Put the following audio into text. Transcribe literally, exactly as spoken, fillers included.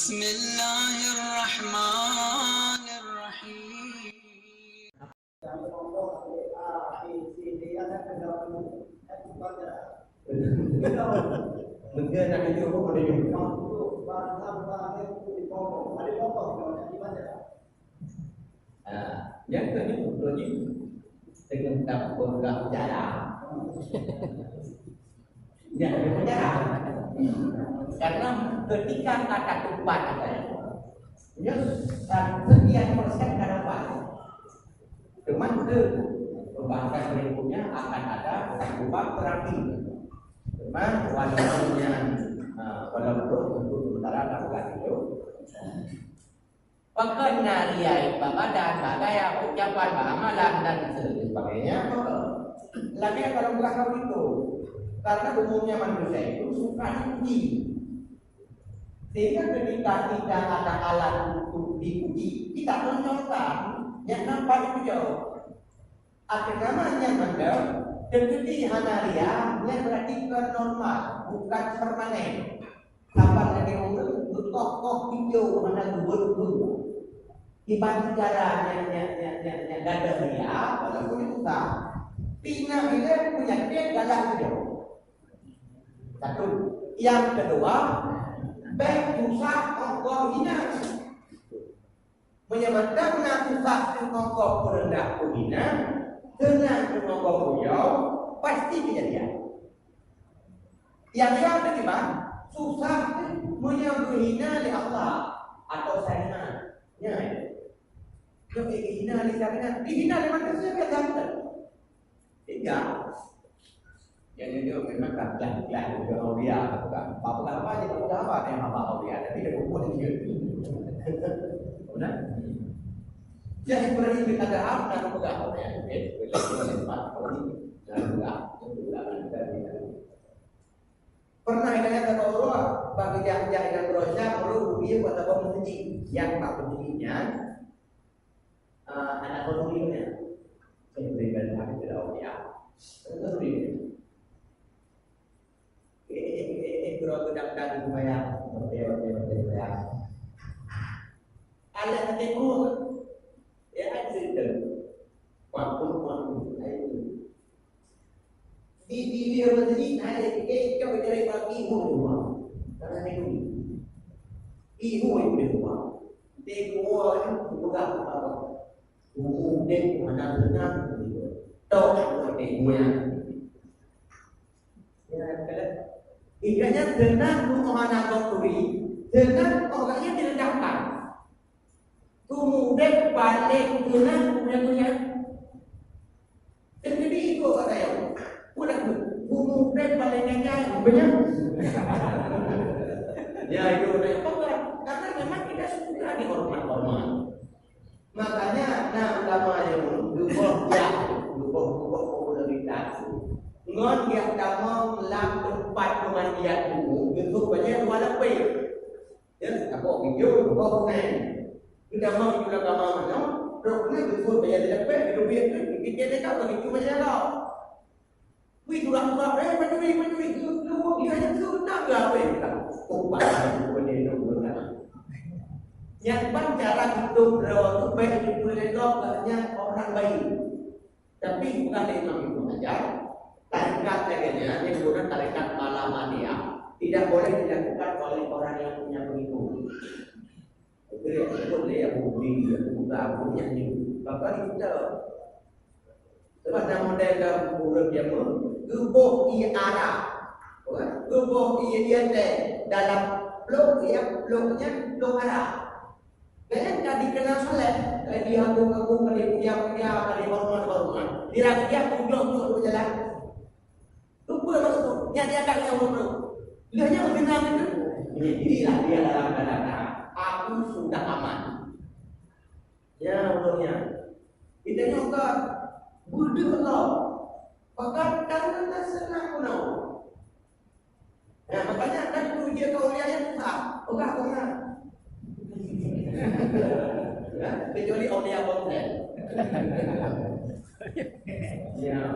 Bismillahirrahmanirrahim. Mungkin nak hidup pun boleh juga. Ah, yang kedua, lagi dengan tak pegang jalan. Yang kedua, karena ketika kata tupat, ya, sekian persen karena pas. Cuman ke pembahasan berikutnya akan ada tupat terakhir. Cuman walaupun yang, ah, walaupun untuk sementara tak berlaku. Pakon na ria ibadat, bagaya, ucapan, amalan, dan sebagainya, maka lagèe kalau belakang itu. Karena umumnya manusia itu suka dipuji. Sehingga ketika kita ada alat untuk dipuji, kita tonjolkan yang nampak itu jauh. Akhirnya nyan mandum, teukeudi hana ria, nyan berarti kon normal, bukan permanen. Saban lagèe ureueng beukoh-koh video hana geubuet-buet. Kiban cara nyan, nyan, nyan, nyan, nyan gadoh ria, walaupun susah. Pih na ilèe peunyakét galak video. Satu. Yang kedua, bèk susah, ongkoh hina. Meunyoe mantong na susah teuh ongkoh peureundah peuhina, seunang teuh ongkoh puyong, pasti keujadian. Nyang lhèe teuh kiban, susah teuh meunyoe geuhina lé Allah atau syariat. Nyan. Nyoe geuhina lé syariat, dihina lé manusia biasa beutôi. Tiga. Jadi dia memang dah pelan-pelan untuk aulia, kan? Apa-apa je, apa-apa ada yang apa aulia, tapi dia kumpul dia. Benar? Jadi berarti kita dah hafal dan pegang aulia. Okey, boleh, boleh, boleh. Dan pegang, pegang, dan pegang. Pernah kita kata orang, bagi dia, dia dengan berusaha, orang dia buat apa mesti, yang tak mesti, ya. Ah, anak baru ni, ya. Saya berikan hati ke dalam, ya. Betul ni. Eh, eh, eh, eh, kalau tu dah, dah di sembahyang. Okey, okey, okey, sembahyang. Alat kata guru. Ya, ada cerita. Waktu, waktu, ayo. Di, di, di masjid ada, eh, kau cari bagi ibu di rumah. Karena dia dulu. Ibu yang di rumah. Dia keluar ni, pegang apa? Umum deh, mana senang. Tahu apa dia punya? Ya, kalau ikannya senang, rumah anak kau turi. Senang, orangnya direndahkan. Kemudian balik ke dalam dunia. Dan jadi itu kata saya. Udah tu, kemudian balik ngajar, benar? Ya, itu udah apa? Karena memang kita suka dihormat-hormat. Makanya, nah, ulama yang dukung dia, dukung, dukung popularitas. Ngon dia tamong lam tempat pemandian umum, untuk banyak dua lapis. Ya, apa video, apa bukan? Kita mau juga kama mana? Rok ni betul bayar dia dapat, dia duit tu, kita dia tak bagi cuma jalan. Wih, turang-turang, eh, panduri, panduri, tu, tu, dia yang tu, tak ada apa yang kita. Kau pandai, kau pandai, kau pandai. Yang ban cara hidup rawa tu baik itu boleh kau banyak orang baik. Tapi bukan dari Imam Ibnu Hajar, tarekat lainnya, yang menggunakan tarekat Malamaniyah, tidak boleh dilakukan oleh orang yang punya pengikut. Oke, itu boleh ya, Abu Bakar, Abu Bakar, Abu Bakar itu dah. Sebab nama model dalam urut dia pun, geuboh ié ara. Geuboh ié, ié teh dalam plôk, ya, plôknya plôk ara. Kan ka dikenal saleh, ka diagung-agung, ka dipuja-puja, ka dihormat-hormat. Di rakyat, ujoe-ujoe berjalan. Lupa maksud tu. Nyan dia tak tahu tu. Dia nyan benar itu. Inilah dia dalam tanda, aku sudah aman. Ya, ulungnya. Kita nyoka, buduh Allah. Bahkan tangan tak senang pun. Nah, makanya kan tu dia kau lihat yang susah. Pegang, pegang. Ya, kecuali aulia konten. Ya.